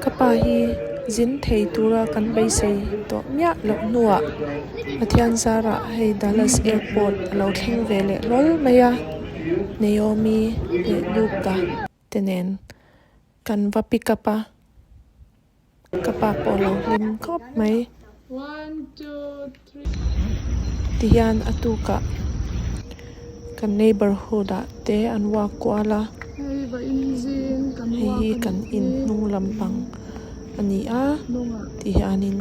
Ka pa hi zin thei tura kan beisei tawh miah loh hnuah Pathian zarah hei Dallas Airport a lo thleng ve leh hlawl mai a, Naomi leh Luke-a te nen kan va pick up a, ka pa pawh a lo hlim khawp mai. Tihian a tukah kan neighbourhood ah te an walk kual a, hei hi kan in hnung lampang a ni a tihianin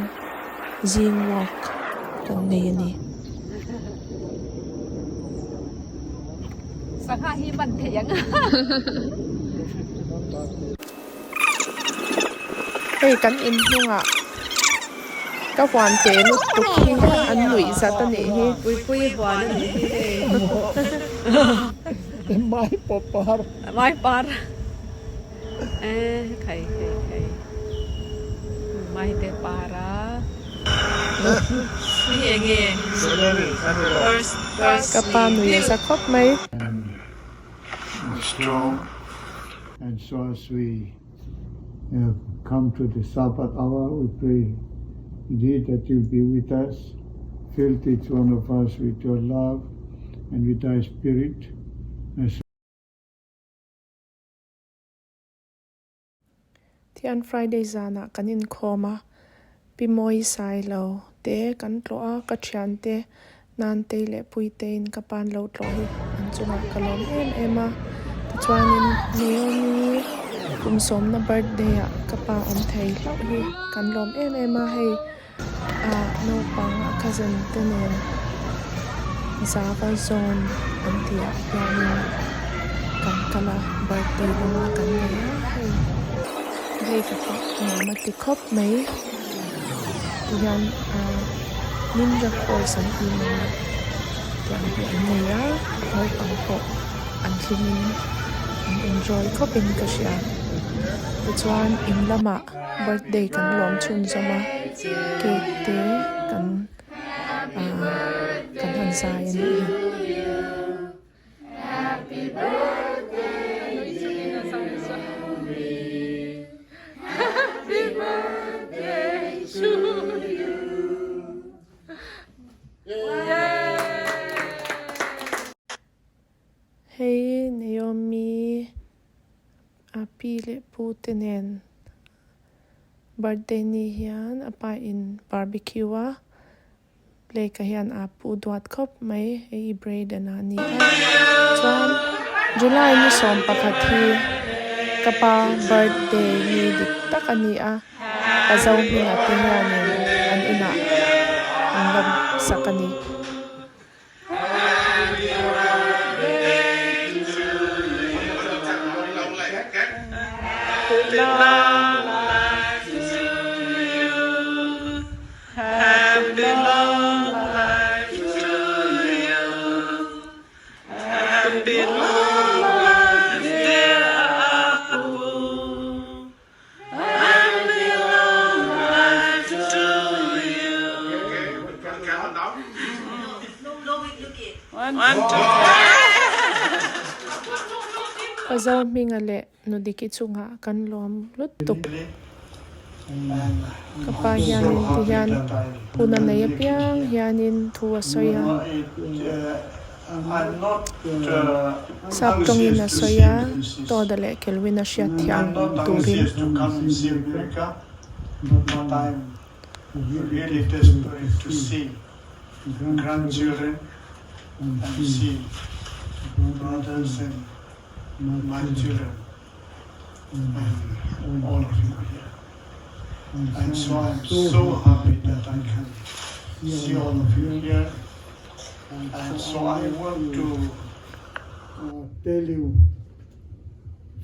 zing walk kan nei a ni. Hei kan in hnungah ka huan te lutuk hi an nuih zat a nih hi. Puipui huan a nih hi hei. Mai pawh par. Mai par. E khai khai khai. Mai te par a. Hei enge? Ka pa nuih a za khawp mai. Strong. And so as we have come to the Sabbath hour, we pray indeed that you'll be with us, fill each one of us with your love and with thy spirit. As Thian Friday zanah kan inkhawm a, Pi Mawi Sailo te kan tlawh a, ka thiante Nantei leh Puiteiin ka pan lo tlawh hi an chungah ka lawm em em a. Tichuanin Naomi kum sawmna birthday ah ka pa awm thei hlauh hi kan lawm em em a, hei ah naupang a cousin te nen Zava zone an tih ah hianin kan kal a, birthday lawmna kan nei a hei Blake-a pawh nuam a ti khawp mai. Tihian ah ninja course an tih mai tiang hi an nei a naupang pawh an hlim in an enjoy khawp in ka hria tichuan in lamah birthday kan lawm chhunzawm a cake te kan ah kan han zai a nih hi. Hei Naomi a pi leh pu te nen birthday ni hian a pa in barbecue a. Blake-a hian a pu duat khawp mai hei hi Brayden-a a ni a chuan July ni 11 hi ka pa birthday ni dik tak a ni a pa zo hmingah te hianin an inah an lawm sak a ni. Pa Zohminga leh Nudiki chungah kan lawm lutuk. Ka pa hianin tihian hun a nei apiang hianin thu a sawi a. Sap tawngin a sawi a, Toda leh Kelvin a hriat thiam turin. My children and all of you here. And so I'm so happy that I can see all of you here. And so I want to tell you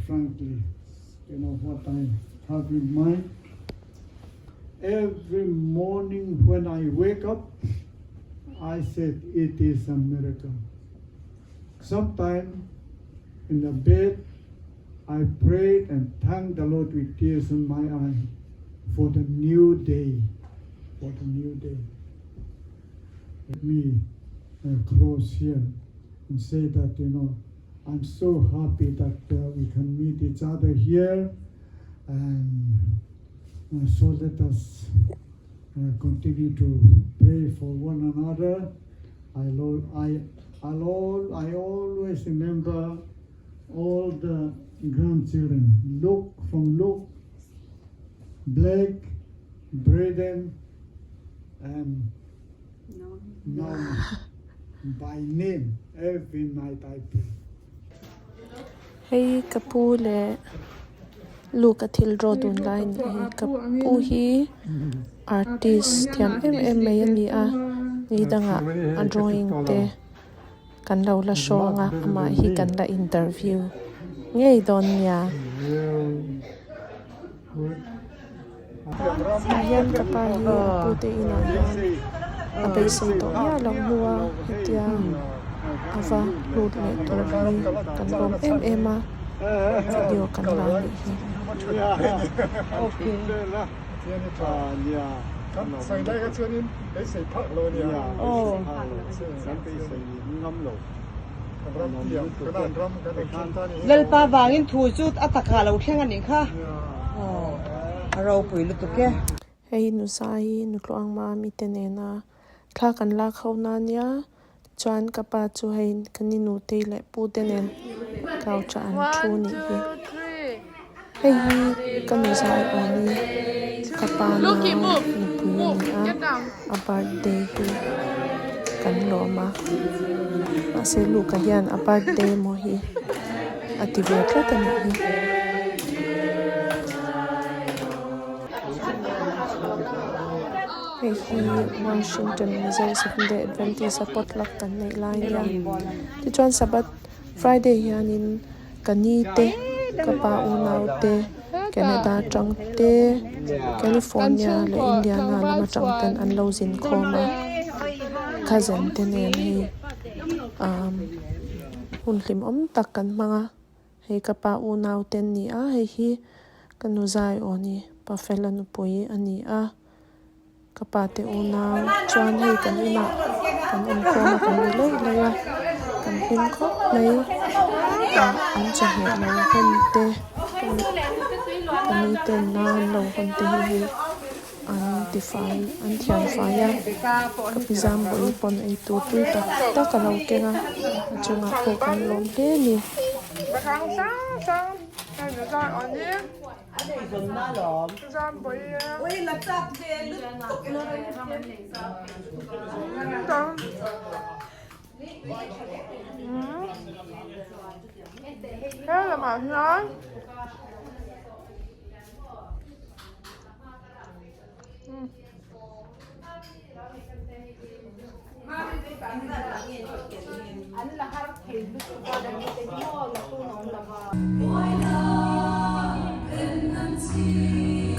frankly, you know, what I have in mind. Every morning when I wake up, I said, it is a miracle. Sometime in the bed, I prayed and thanked the Lord with tears in my eye for the new day, for the new day. Let me uh, close here and say that, you know, I'm so happy that uh, we can meet each other here and So let us continue to pray for one another. I I I'll I always remember all the grandchildren. Luke from Luke, Blake, Braden, and Naomi. By name, every night I pray. Hei ka pu leh Luke a thil draw dun lai a nih hi. Ka pu hi artist thiam em em mai a ni a, ni dangah a drawing te kan lo la hrawng a, amah hi kan la interview ngei dawn nia. Tah hian ka pa hi a pu te inah hian a beisei tawh miah loh hnu a hetia a va lut leh tur hi kan lawm em em a video kan la nih hi. Lalpa vangin thu chu a takah lo thleng a nih kha. A ropui lutuk e. Hei Nuzai Nutluang Mami te nena thla kan lak ho na nia chuan ka pa chu hei ka ni nutei leh pu te nen couch ah an thu nih hi. Hei hi ka Nuzai awni ka pa nau nupui a ni a, a birthday hi kan lawm a mahse Luka hian a birthday maw hi a ti ve tlat a nih hi. Hei hi Washington Mizo Seventh Day Adventist a potluck kan neih lai nia tichuan Sabbath Friday hianin ka ni te ka pa unau te Canada atang te California leh Indiana lam atang ten an lo zin khawm a cousin te nen hei umm hun hlimawm tak kan hmang a hei ka pa unau te an ni a hei hi ka nu zai aw ni pa fela nupui a ni a. Ka pa te unau chuan hei kan inah kan inkhawm a kan ni laih laih a, kan hlim khawp mai. Ah an chawhmeh lo hawn te ka ni ten na an lo hawn te hi hi an tifai an thiam fai a, ka pi zam bawi pawn ei tur tui tak tak a lo keng a, a chungah pawh kan lawm hle a ni.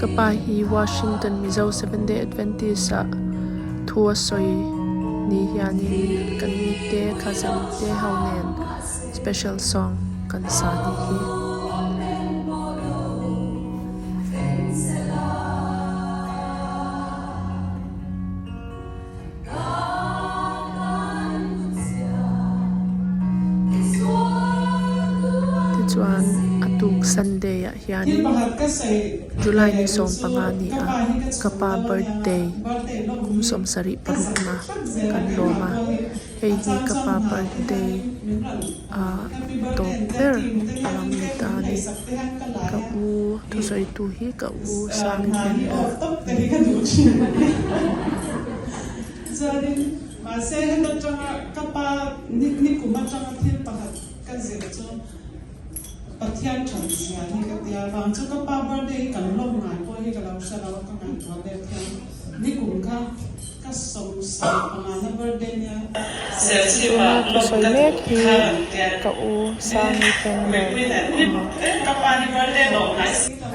Ka pa hi Washington Mizo Seventh Day Adventist ah thu a sawi ni hianin kan mite cousin te ho nen special song kan sa ni hi. Tichuan a tuk Sunday ah hianin July ni 15 ni a ka pa birthday kum 76 na kan lawm a hei hi ka pa birthday ah tawp ber a lo ni ta a ni ka u thusawi tu hi ka u Sangi Pender a ni. Chuanin mahse heta tanga ka pa nikum atanga thil pakhat ka zir chu Pathian than zia hi ka tia vang chu ka pa birthday hi kan lawm ngai pawh hi ka lo hre lo a ka ngaihtuah let hian nikum kha ka 75 na birthday nia. Tuna thusawi mek hi ka u Sangi Pender a ni. Ka pa hi birthday lawm ngai si lo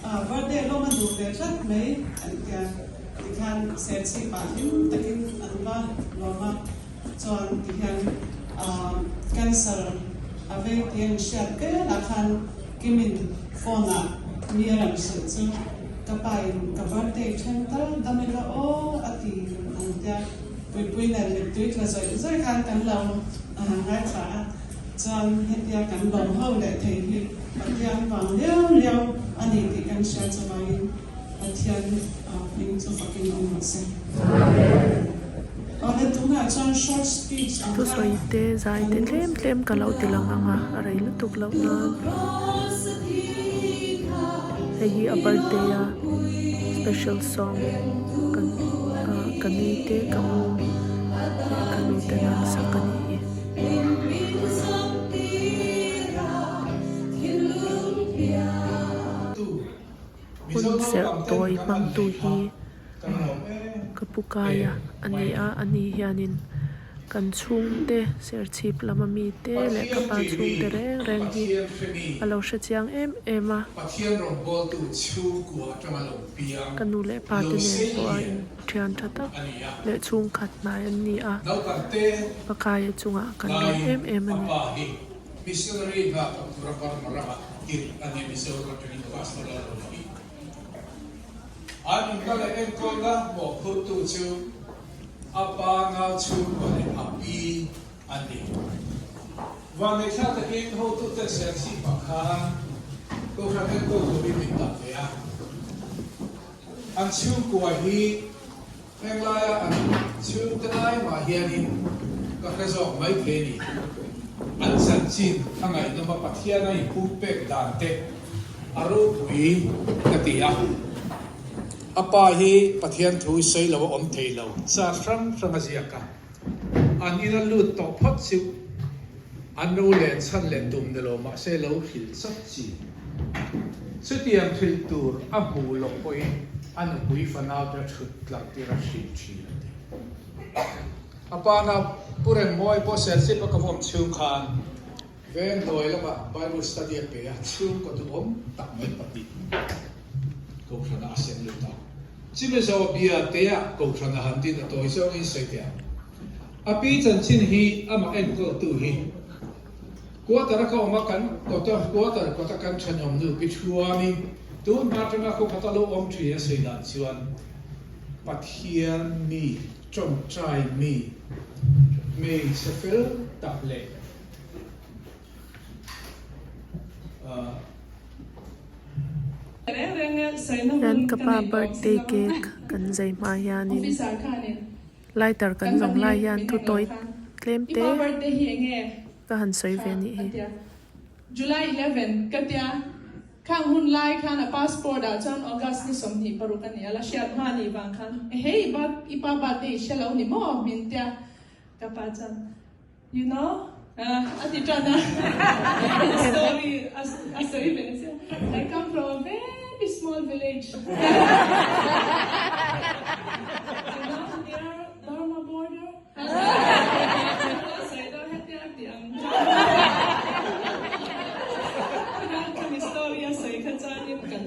a birthday lawm a duh ve tlat mai an tia. Tikhan Serchhip ah hlim takin an va lawm a, chuan tihian cancer a vei tih a inhriat velah khan Kimin phone ah mi a rawn hrilh chu ka pa in ka birthday then tal dam ila aw a ti an tia, Puipui nen mittui tla zawih zawih khan kan lo ngaithla a, chuan hetia kan lawm ho leh thei hi Pathian vang liau liau a ni tih kan. kan hriat chuvangin Pathian hming chu fakin awm rawh se. Awle tunah chuan short speech ang kha Thusawi te zai te tlem tlem ka lo ti lang ang a, a rei lutuk loh nan. Hei hi a birthday a special song kan ah ka ni te ka u leh ka nu ten an sak a nih hi. Hun serh tawi hmangtu hi ka pu kaia a ni a, ani hianin kan chhungte serchhip lama mite leh ka pa chhungte reng reng hi a lo hre chiang em em a. Ka nu leh pa te nen pawh a inthian tha tak leh chhungkhat hnai an ni a, pa kaia chungah kan lawm em em a ni. Missionary hna thawk tura Burma ramah tirh a ni Mizoram atangin Pastor Lalruatpuii. An inna leh enkawlna mawhphurtu chu a pa nau chhungkua leh a pi an ni. Vanneihthla takin hotute Serchhip-ah khan Kohhran enkawl turin min dah ve a. An chhungkua hi Henglaia an chhungte lai mah hianin ka hre zawk mai thei a ni. An chanchin a ngaihnawm a, Pathian a inpumpek dan te a ropui ka ti a. A pa hi Pathian thu sawi lo a awm thei lo, char hrang hrang a ziak a. An ina lut tawh phawt chu an ro len chhan leh tum ni lo mahse lo hrilh chawt chi. Chutiang hrilh tur a hmuh loh pawhin a nupui fanaute a thut tlar tir a hrilh thin a ti. A pana Pu Rengmawi pawh Serchhip a ka vawm chhung khan veng hnuai lamah Bible study a pe a, chhungkaw duhawm tak mai pahnih Kohhrana a sem lut a. Chimizo bia tea Kohhrana han din a tawi zawngin sawi teh ang. A pi chanchin hi amah enkawltu hi Quarter a ka awm a kan kawta quarter kawta kan thenawm nu pi Thuami tun hma atanga khaw khata lo awm thin a sawi dan chuan Pathian mi tawngtai mi hmeichhe fel tak leh Hian ka pa birthday cake kan zai hma hianin lighter kan zawng lai hian thu tawi tlem te ka han sawi ve nih hi. July 11 ka tia khang hun lai khan a passport ah chuan August ni 26 a ni a la hriat hma nih vang khan ehei i pa birthday i hre lo ni maw min tia ka pa chuan You know? A ti tan a, story a sawi ve chiah. I come from a very small village. You know, near Burma border. A sawi dawn hetia ti ang kha. Khami story a sawi kha chuanin kan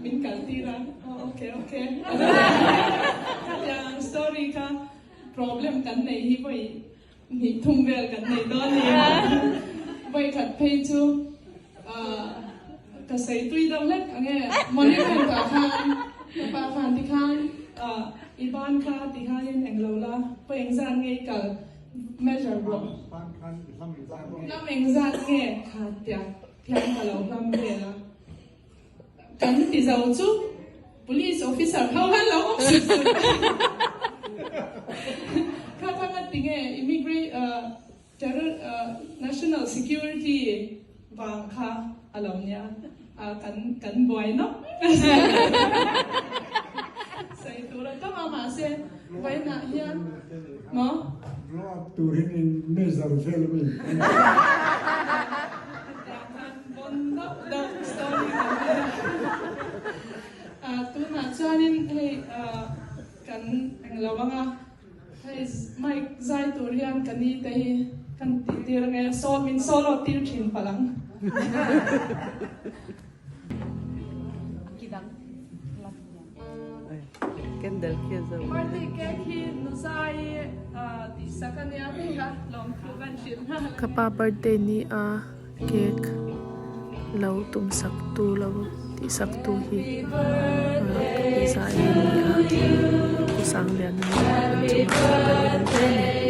min kal tir a. Oh, okay, okay. Khatiang story kha problem kan nei hi vawi Hnih thum vel kan nei dawn a ni a, vawi khat phei chu ka sawi tui deuh hlek ang e, monument ah khan ka pa khan ti khan i ban kha ti khanin eng lo la, pawi eng zat nge i kal measure rawh, hlam eng zat nge kha tia thiam ka lo hlam vel a. Kan ti zo chu Police officer ho han lo awm sup sup kha kha nga ti nge immigrate terror national security vang kha a lo nia kan kan buai nawk sawi tur a tam a mahse vawiinah hian maw Blow up turin in measure vel a mi. Tunah chuanin hei kan englo anga hei mic zai tur hian ka ni te hi kan tih tir ange saw min solo tir thin palh ang. Birthday cake hi Nuzai tih sak ania tih kha lawmthu kan hrilh nghal a ni. Ka pa birthday ni a cake lo tum sak tu lo tih sak tu hi ka pi zai a ni a, Pu Sangliana ni a kan chungah kan lawm hle a ni.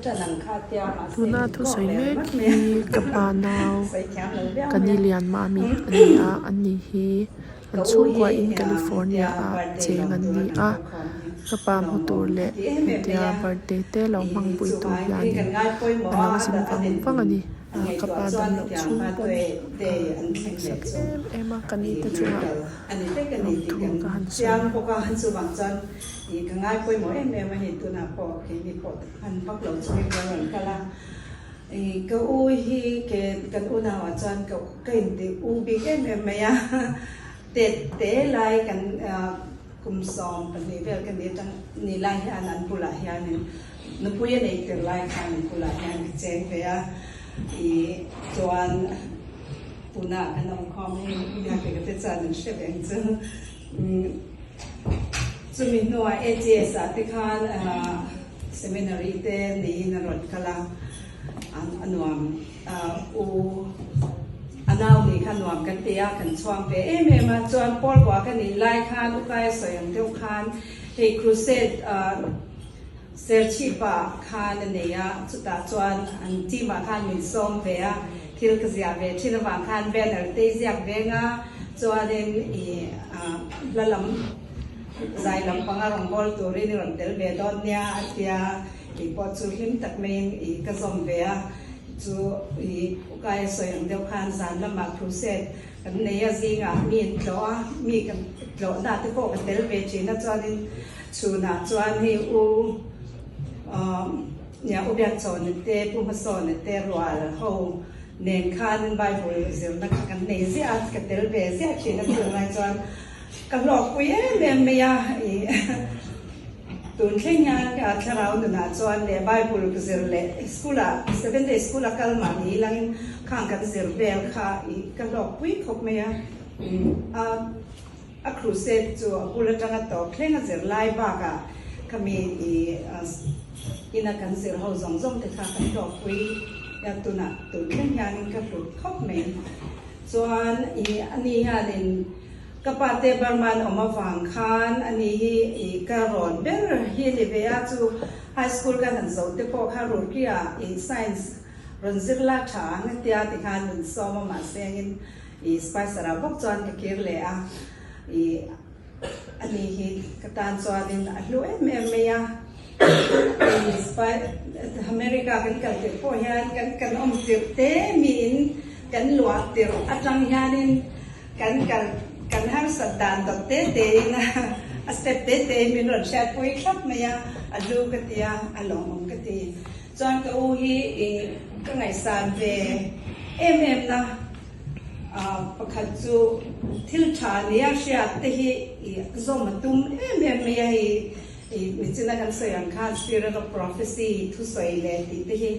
Tuna thusawi mek hi ka pa nau ka ni lian mami a ni a ani hi an chhungkua in California ah cheng an ni a ka pa hmu tur leh hetia birthday te lo hmang pui tur hianin a lo zin vang vang a ni. Ka pa dam loh chhung pawn a ngaihsak em em a ka ni te chungah lawmthu ka han sawi. Nupui a nei tir lai khan an bulah hian ka cheng ve a, ih chuan tunah kan awm khawm hei nia ke ka te chuan an hre ve ang chu. Chumi hnuah AGS ah te khan seminary te neiin a rawn kal a, a nuam u a nau nih kha nuam kan ti a, kan chhuang ve em em a, chuan Paul kua ka nih lai khan Ukai a sawi ang deuh khan hei crusade Serchhip-ah khan a nei a, chutah chuan an team-ah khan min sawm ve a, thil ka ziah ve thin avang khan banner te i ziak veng a, chuanin i hla lam zai lam panga rawngbâwl turin i rawn tel ve dawn nia a tia, kei pawh chu hlim tak maiin i ka zawm ve a, chu i ukai a sawi ang deuh khan zan lamah crusade kan nei a, zingah mi an tlawh a, mi kan tlawhna te pawh ka tel ve thin a, chuanin Chhunah chuan hei u nia U Biakchhawna te Pu Hmasawna te rual ho nen khan Bible zirna kha kan nei ziah a, ka tel ve ziah thin a chunglai chuan ka hlawkpui em em mai a, ih tun thleng hian thlarau nunah chuan leh Bible ka zir leh school ah Seventh Day School a kal mah ni langin khang kan zir vel kha ih ka hlawkpui khawp mai a, a. A crusade chu a bul atanga tawp thleng a zir lai bakah khami i ina kan zir ho zawng zawng te kha kan hlawkpui a tunah tun thleng hianin ka hlut khawp mai. Chuan i ani hianin ka pa te Burma-an awm avang khan ani hi i ka rawn ber hi a ni ve a chu high school kan han zo te pawh kha Roorkee-ah i science rawn zir la tha ang a tia tikhan min sawm a mahse angin I Spicer ah bawk chuan ka kir leh a, i ani hi ka tan chuanin a hlu em em mai a, i America kan kal tirh pawh hian kan kan awm tirh te miin kan luah tirh atang hianin kan kal kan harsat dan dawt te te in a step te te in min rawn hriatpui thlap mai a, a hlu ka ti a, a lawmawm ka ti. Chuan ka u hi i ka ngaihsan ve em em na. Pakhat chu thil tha nia hriat te hi i zawm a tum em em mai a, hei michina kan sawi ang khan spirit of prophecy thusawi leh tih te hi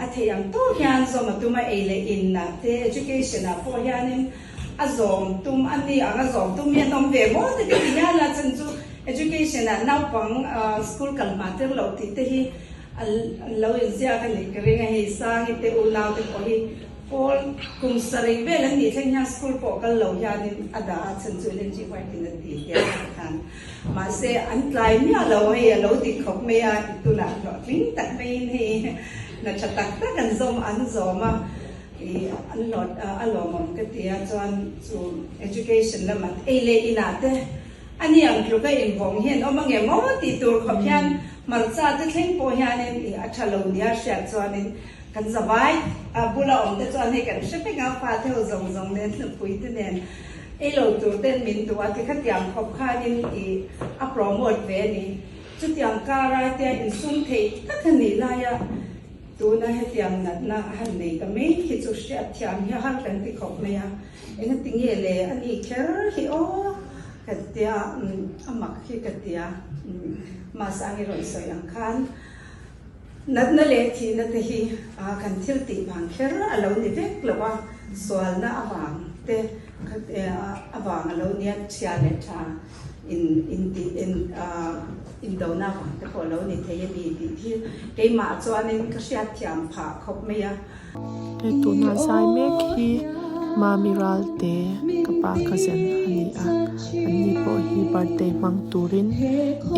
a theih ang tawk hian zawm a tum a, ei leh in ah te education ah pawh hianin a zawm tum a ni ang a zawm tum hi an awm ve maw te ti hian a chan chu education ah naupang school kal hma tir loh tih te hi an lo inziak a nih ka ring a, hei Sangi te unau te pawh hi Paul, kum sarih vel an nih thleng hian school pawh kal lo hianin a dah a chhan chu Ellen G. White in a ti hian a khan. Mahse, an tlai miah lo hei a lo dik khawp mai a, i tunah hlawhtling tak maiin hei hna tha tak tak an zawm an zawm a, i an hlawt a lawmawm ka ti a, chuan chu education lamah ei leh inah te a ni ang tluka invawng hian awm ange maw tih tur khawp hian hmarcha te thleng pawh hianin i a tha lo nia hriat chuanin Kan zavai a bula awm te chuan hei kan hre vek a, fate ho zawng zawng nen nupui te nen ei lo tur ten min duh a ti khatiang khawp khanin i a promote ve a ni. Chutiang kar ai te a insum theih tak a nih laia tuna hetiang natna a han nei ta mai hi chu hriat thiam hi a har kan ti khawp mai a, engati nge le a ni kher hi aw kan tia a mak hi ka tia mahse ang i rawn sawi ang khan Natna leh thihna te hi kan thil tih vang kher a lo ni vek lo a, sualna avang te avang a lo nia, chhia leh tha in intih in indona avang te pawh a lo ni thei a ni tih hi keimah chuanin ka hriatthiam phah khawp mai a. Hei tunah zai mek hi. Mami Ralte ka pa cousin a ni a, an ni pawh hi birthday hmang turin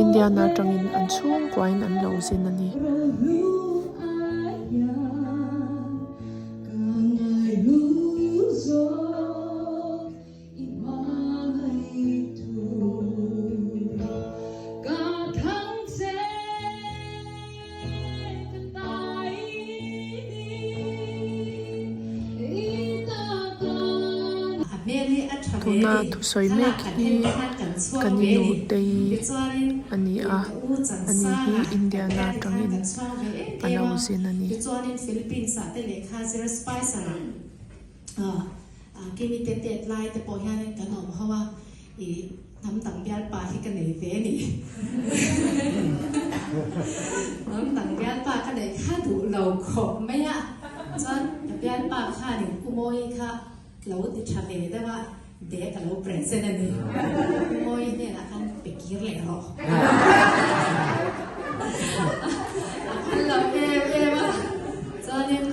Indiana atangin an chhungkuain an lo zin a ni. Tuna thusawi mek hi ka ni nutei a ni a, ani hi Indiana atangin a lo zin a ni. I hnam dang bialpa hi ka nei ve ni. Hnam dang bialpa ka neih kha duh lo khawp mai a. Chuan ka bialpa khanin U Mawi kha lo ti tha ve deuh a, bag a lo present a ni. U Mawi hnenah khan pe kir leh rawh. A phal lo em em a. Chuanin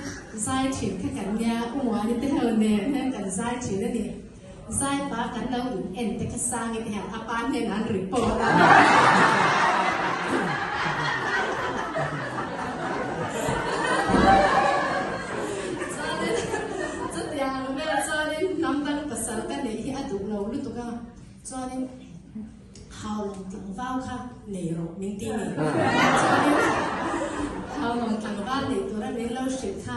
zai thin kha kan nia, U Muani te ho nen hian kan zai thin a ni. Zaipa kan lo in en te kha sang in hian a pa hnenah an report a. Chuanin chutiang ang vel chuanin hnam dang pasal ka neih hi a duh lo lutuk a, chuanin Haulawng tlangval kha nei rawh min ti ni. Chuanin Haulawng tlangval nei tura min lo hrilh kha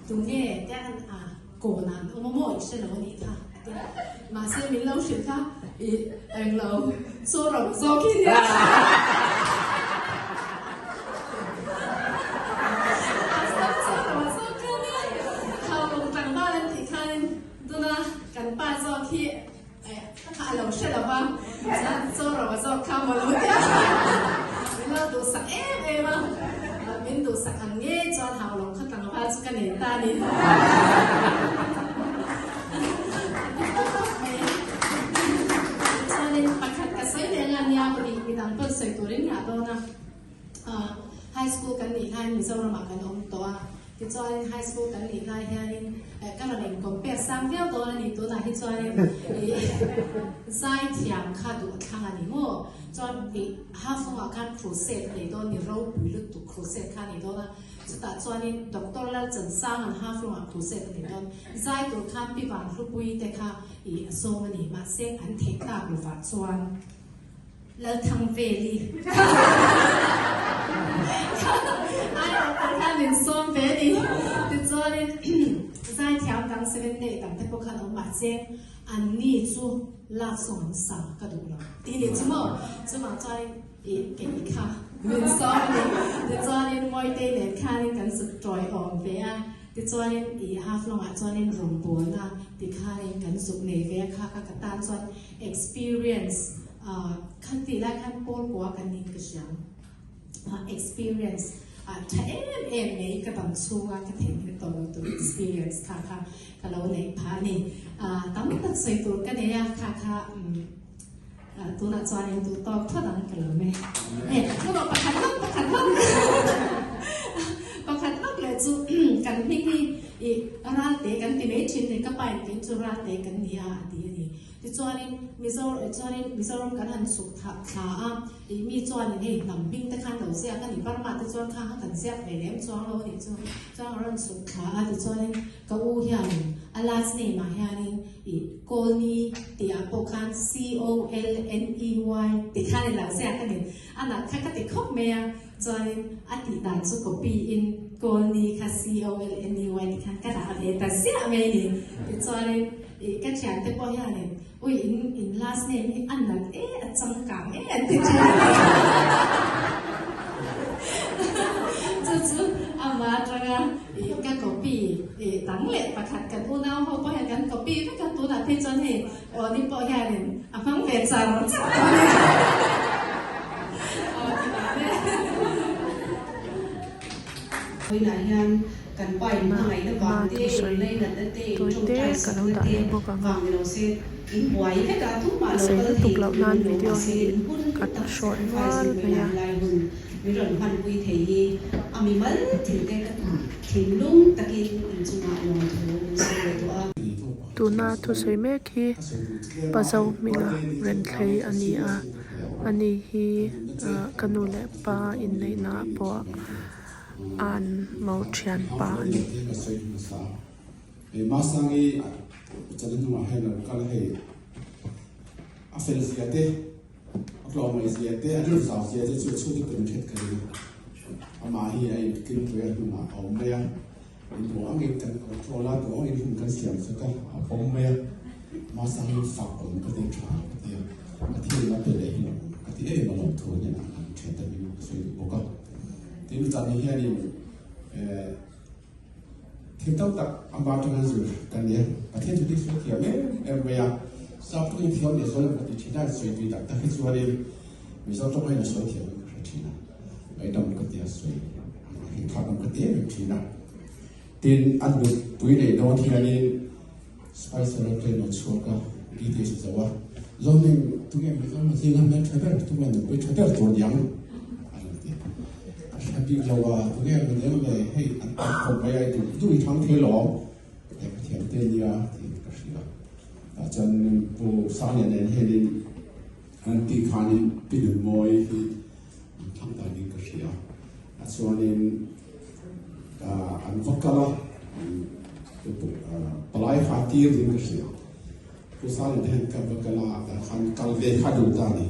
tunge tia kan a. Kawn an awm a maw i hre lo a nih kha a ti a, mahse min lo hrilh kha i englo saw ro zawk hi nia. Pastor saw ro zawk kha nia, Haulawng tlangval an tih khanin tuna kan pa zawk hi kha a lo hre lo va, chuan saw ro zawk kha maw lo tia min lo duhsak em em a, min duhsak ang nge chuan Haulawng kha tlangval chu ka nei ta a ni. Chuanin pakhat ka sawi leh nga nia ri midang pawn sawi turin ngah dawn a, high school kan nih laiin Mizoramah kan awm tawh a, Tichuanin high school kan nih lai hianin ka rawn in compare sang viau dawn a ni tunah hi chuanin ih zaithiam kha duh thlang a ni maw? Chuan ih Hafungah khan crusade a nei dawn ni ropui lutuk crusade kha a nei dawn a, chutah chuanin Doctor Lalchansang an Hafungah crusade a nei dawn zai tur khan Pi Vanhlupui te kha ih a sawm a ni mahse an theih tak lovah chuan Lalthangveli aiawh khan min sawm ve a ni. Tichuanin zaithiam dang seven day dang te pawh khan awm mahse anni chu love song an sa ka duh lo tih ni chu maw. Chuvang chuanin ih kei kha min sawm a ni. Tichuanin Mawitei nen khanin kan zuk tawiawm ve a. Tichuanin ih Haflong ah chuanin rawngbawlna tikhanin kan zuk nei ve a kha kha ka tan chuan Experience ah kha tih lai khan pawl kua kan niin ka hria ah experience ah tha em em mai ka dam chhunga ka theihnghilh tawh lo tur experience kha kha ka lo neih phah a ni. Ah tam tak sawi tur ka nei a kha kha umm ah tunah chuanin duh tawk phawt ang ka lo me. Eh emaw pakhat lawk pakhat lawk pakhat lawk leh chu kan hming hi ih ralte kan ti mai thin ni ka pa in kei chu ralte kan ni a a ti a ni. Tichuanin Mizo chuanin Mizoram kan han chhuk thah thla a, ih mi chuanin hei hnam hming te khan lo ziak a ni, Burma te chuan khang kha kan ziak ve lem chuang lo a nih chu, chuan a rawn chhuk thla a, tichuanin ka u hianin a last name ah hianin ih Colney tih ah pawh khan C-O-L-N-E-Y tih khan i lo ziak a ni, a nalh kha ka ti khawp mai a, chuanin a tih dan chu copy in Colney kha C-O-L-N-E-Y tih khan ka dah ve ta ziah mai a ni, tichuanin. Ih ka thiante pawh hianin ui in in last name hi a nalh e a changkang e an ti thin a ni. Chu chu ama atanga ih ka copy ih dang leh pakhat kan unau ho pawh hian kan copy vek a tunah phei chuan hei Awni pawh hianin a hmang ve char char tawh a ni. Aw ti dan e. Vawiinah hian kan pa in hmangaihna vang te, in lainatna te, in Tawite tawngtai ka lo sakna dah te leh bawk ang a. vang ni lo se, in buai vek a, tumah A lo sei kal lutuk thei loh turin nan an lo video mahse hi in hun ka tak hrawt sacrifice nual in mai a. vawiinah helai hun min rawn hmanpui thei hi a mimal thinte ka thinlung takin in chungah lawmthu min sawi leh duh a. Tuna thusawi mek hi Pazo hminga Renthlei a ni a, ani hi ka nu leh pa inneihna ah pawh an mo thianpa a ni. A tlawmngaih zia te, a rilzau zia te chu chhungte pawhin hriat ka ring a. Amah hi a inkilpui a hnungah a awm mai a, in duh angin kan control a, duh angin hun kan siam zet a, a pawm mai a. Mahse hi fak awm ka ti tha ka ti a, a thil a pe leh hi lawm ka ti em a lawm thu hnenah kan thian te hming ka sawi duh bawk a. Tin, chutah hianin eh Thil tam tak ama atanga zir kan ni a, Pathian chu thil thiam em em mai a, sap tawngin thiam leh zual emaw ti thin a, sawi tui tak tak hi chuanin Mizo tawng hian a sawi thiam in ka hre thin a, ngaihdam ka tia sawi hlinthlak awm ka ti em em thin a. Tin, a nupui neih dawn hianin Spicer a train a chhuak a, BTS a zo a, Zohming tunge Mizo zinga hmel tha ber, tunge nupui tha ber tur niang a rawn ti. A hre bik lo a, tunge maw niang le, hei an tam khawp mai a, i duh duh i thang thei lawm, lehkha thiam te nia tiin ka hria. Tah chuan Pu Sanglian nen hianin an tih khanin Pi Nunmawi hi an thlang danin ka hria. A chuanin an va kal a, palai kha tir ding ka hria. Pu Salian te hian kan va kal a, tah khan kal ve kha duh ta a ni.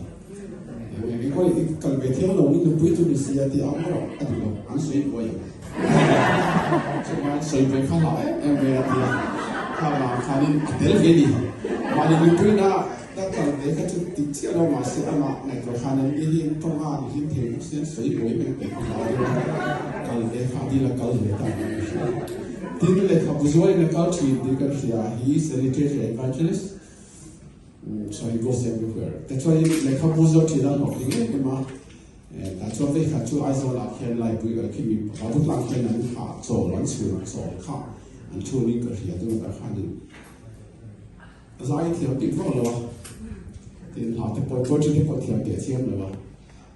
Engkawl i kal ve thiang lo ni nupui chu ni si a ti ang erawh a duh lo, an sawi buai ang. Chuvangin sawi buai kha hlau em em mai a ti a, kha vang khanin a tel ve ni. Mahni nupui na ka kal ve kha chu ti chiah lo mahse amah ngaihtuah khan an ni hi tawng a ni hlim thei bawk sia sawi buai mai peih kha hlau deuh a, kal ve kha dil a kal ve ta ang ka hria. Tin, lehkhabu zualin a kal thin tih kan hria, he is a literature evangelist, so he goes everywhere. Tichuanin lehkhabu zual thin a hlawhtling em em a, tah chuan vei khat chu Aizawl ah khian Laipui kal khi mi Babu tlang khian an hah chawl an chhun chawl kha an chhunin ka hria tunah khanin Zai thiam tih vak lo a, tin hla te pawh poetry te pawh thiam teh chiam lo a,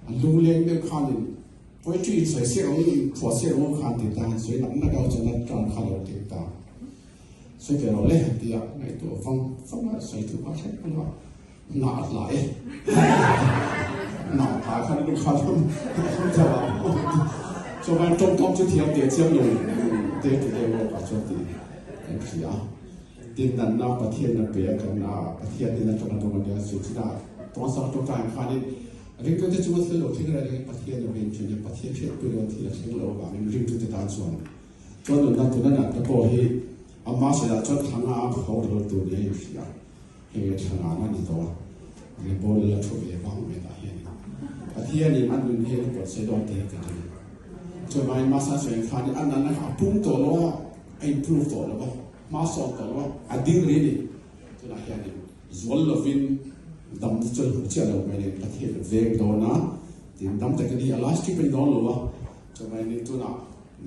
an lungleng deuh khanin poetry in sawi siak ang in phuah siak ang khan ti ta han sawi nak nak a chuan a ṭang kha lo ti ta sawi ve rawh le han ti a ngaihtuah vang vang a sawi thu kha hrep lo a hnah a hla e hnah hla khan lu kha hlum hlum chho a chuan ṭawngkam chu thiam teh chiam lo te ti deuh rawk a chuan ti kan hria. Tin danna Pathian a pe a kan a Pathian in atanga dawng a nia chu chutah tawngsak tawngtai ang khanin ringtute chunga thil lo thleng reng rengin Pathian a ven thin a Pathian hriatpui lo thil a thleng lo avangin ringtute tan chuan chuan nunna tuna natna pawh hi ama sawiah chuan thanga a phawk lo tur nia inhria hei a thanga na ni tawh a ni pawl la thu ve vang mai tah hianin Pathianin a nun hi a la pawt sei dawn tih hi ka ring chuvangin Masa sawi ang khanin a natna kha a pung tawh lo a a improve tawh lo a. Hma sawm tawh lo a, a ding rih a ni. Tunah hianin zual lovin dam chu chuan hmu chiah lo mai nen Pathian a veng dawn a, tin dam takin hi a last trip a ni dawn lo a, chuvangin tunah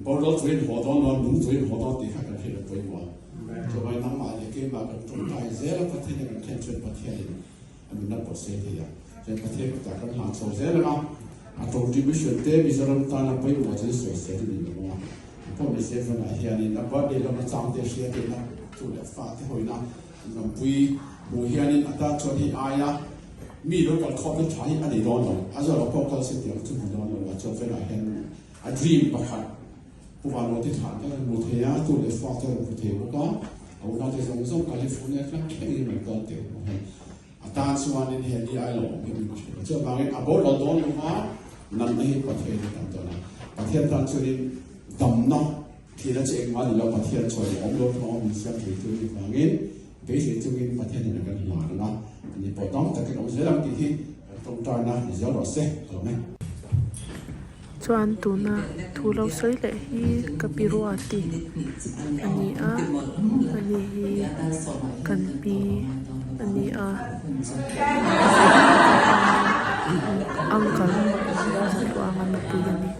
boral turin haw dawn lo a, nung turin haw dawn tih kha kan hriat a pawimawh a. Chuvangin nangmah leh keimah kan tawngtai zel a, Pathian a kan thlen chuan Pathianin a nunna pawh sei thei a. Chuan Pathian kutah kan hlan chho zel ang a, a contribution te Mizoram tana pawimawh chu sawisel a ni lo ang a. Pawh ni se vanah hianin a birthday lama chang te hria tihna tu leh fa te hawina lampui hmuh hianin a tan chuan hei aia mi lo kal khawp na tha hi a nei dawn lo. A zawh lo pawh kal se tiang chu hmu dawn lo a chuan velah hian a dream pakhat Pu Vanlawti thlah te rawn hmu thei a, tu leh fa te rawn hmu thei bawk a, a unau te zawng zawng California tlang thlengin rawn kal teh hmuh hian a tan chuanin hei ni ai lo awm hi min hrilh a. Chuvangin a boral dawn lo va, natna hi Pathian a tam dawn a. Pathian tan chuanin damna thihna chu engmah a ni lo, Pathian chuan i awm lo thawng a min siam thei tu ni vangin beisei chungin Pathian in a kan hlan ang a, ani pawh tam takin awm zel ang tih hi kan tawngtaina ni zel rawh se. Ka lawm e. Chuan tuna thu lo sawi leh hi ka pi Ruati a ni a, ani hi kan pi a ni a, uncle Zatluanga nupui a ni.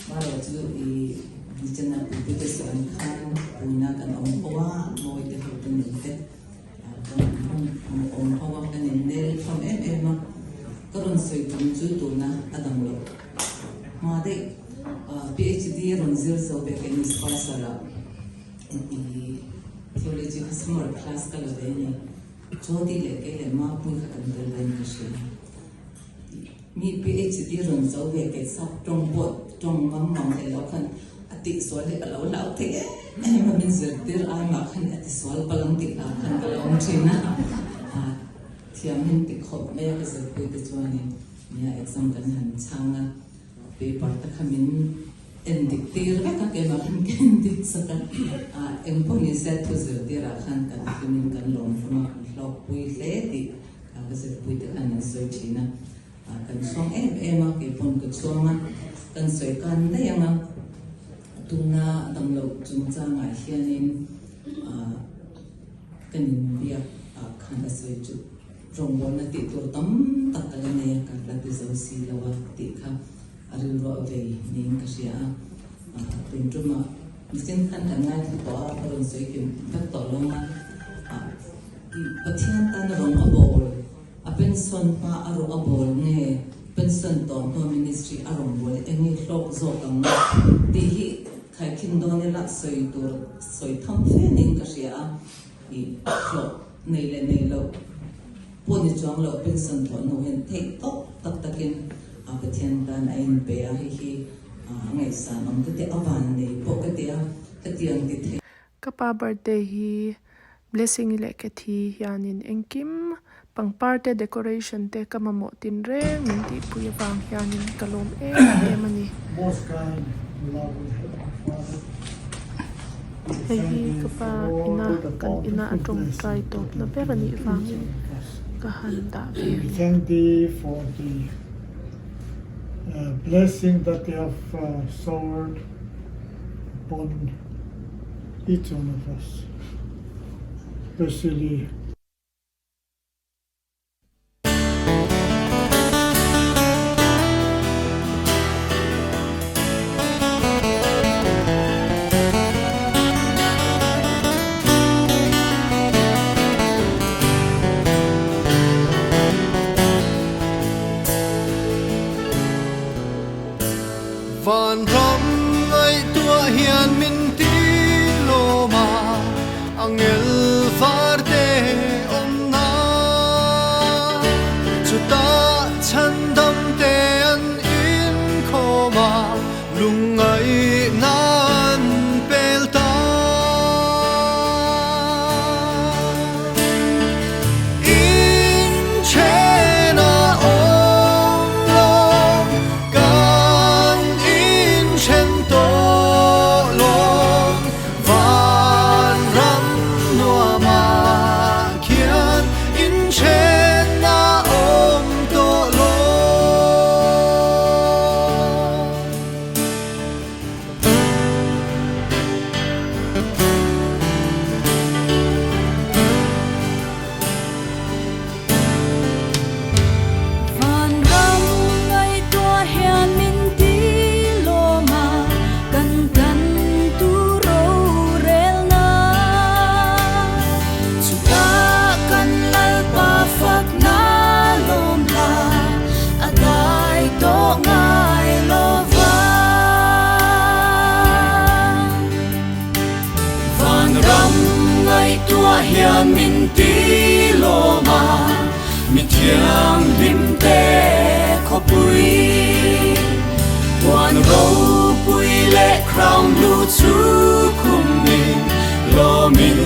Marawh chu i nichana puite te sawn khan puna kan awm ho a, mawi te ho te nen te kan awm ho a, kan innel hlawm em em a. Ka rawn. rawn sawi tum chu tuna a dang lo hma daih. PhD rawn zir zo ve ka in sponsor a i theology kha summer class ka la ve a ni. Jyoti leh kei leh Mapui kha kan tel ve in ka hria. Mi PhD rawn zo ve kei sap tawng pawh tawng ngam mang leh lo khan a tihsual hi ka lo hlau thei em em a, min zirtir ai mah khan a tisual palh ang tih hlau khan ka lo awm thin a. Thiam in ti khawp mai a ka zirpui te chuanin nia exam kan han chhang a, paper te kha min en dik tir vek a, keimah khan ka en dik sak a, eng pawh ni se thu zirtir ah khan kan hlim in kan lawm hlawm a, kan hlawkpui hle tih kha ka zirpui te khan an sawi thin a, kan chhuang em em a, keipawn ka chhuang a, kan sawi kan daih ang a, tuna damloh chungchangah hianin Ka inbiak ah khan a sawi chu rawngbawlna tih tur tam tak ka la nei a, ka la ti zo si lo a tih kha a rilruah vei niin ka hria a. Tun tumah nichin khan kan ngaithla tawh a, ka rawn sawi kim vek tawh lo a, Pathian tan rawng a bawl, a pension hma a rawh a bawl nge pension tawh hnuah ministry a rawn bawl eng nge hlawk zawk ang tih hi Khaikhin dawn ila sawi tur sawi tham fe niin ka hria a, i hlawh nei leh nei loh pawh ni chuang loh pension thawh hnu hian theih tawk tak takin a Pathian tan a inpe a, hei hi a ngaihsan awm ka ti a, van nei pawh ka ti a, hetiang ti thei. Ka pa birthday hi Blessing i leh Kathy hianin engkim pangpar te decoration te ka mamawh tin reng min tihpui avang hianin ka lawm em em a ni. Hei hi ka pa ina kan ina a tawngtai tawpna ber a nih vangin ka han dah ve a ni. Blessing that you have showered upon each one of us, especially. Vanram ngaihtuah hian min ti lawm a, angel var te awmna chutah chhandam te an inkhawm a, lungngaihna an pel ta. Inchen a awm lo, kan inchen tawh lo, vanram nuamah khian inchen a awm tawh lo. Vanram ngaihtuah hian min ti lawm a, kan tan tu rorelna chutah kan Lalpa fakna lawm la a dai tawh ngai lo va. Vanram ngaihtuah hian min ti lawm a, mi thianghlim te khawpui. Huan ropui leh crown lu chu khumin lawmin.